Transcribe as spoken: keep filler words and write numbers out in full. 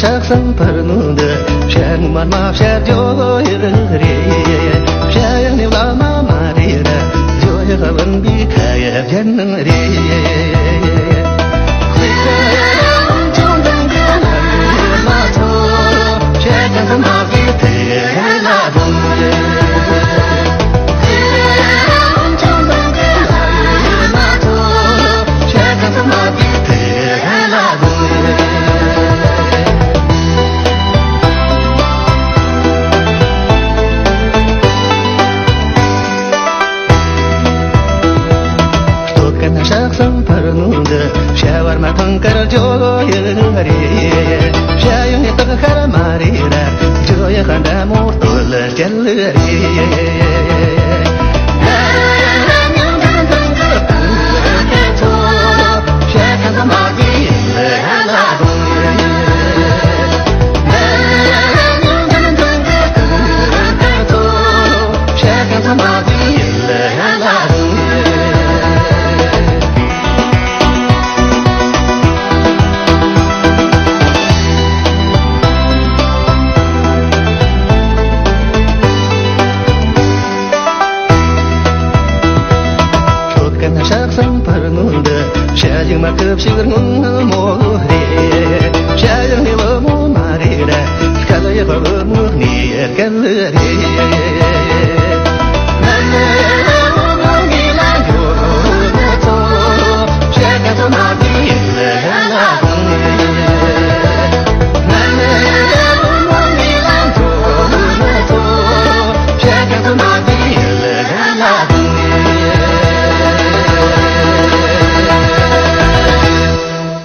ལྕགས་ཟམ་བར་སྣོད་འདི་བྱ་ངོ་མར་མ་བྱ་ཇོ་ཡི་རེད། བྱ་ཡག་ནི་བླ་མ་མ་རེད། ཇོ་ཡག་བློན་པོའི་ཁ་ཡ་རྒྱན་ནང་རེད། སྟོད་གན་ཤག་སང་བར་སྣོད་འདི་བྱ་བར་མ་ཐང་དཀར་ཇོ་ཡི་རེད། བྱ་ཡང་ནི་སྟག་ཤར་མ་རེད། ཇོ་ཡི་ཁ་འདྲ་མོ་སྟོད་ལ་རྒྱལ་རེད། ལྟོད་གན་ཤག་སང་བར་སྣོད་འདི་བྱ་ཡག་མ་ཁབ་ཞིག་སྔོན་མོ་རེད། བྱ་ཡག་ནི་བུ་མོ་མ་རེད། སྐལ་ཡག་བུ་མོ་ནི་སྐལ་རེད།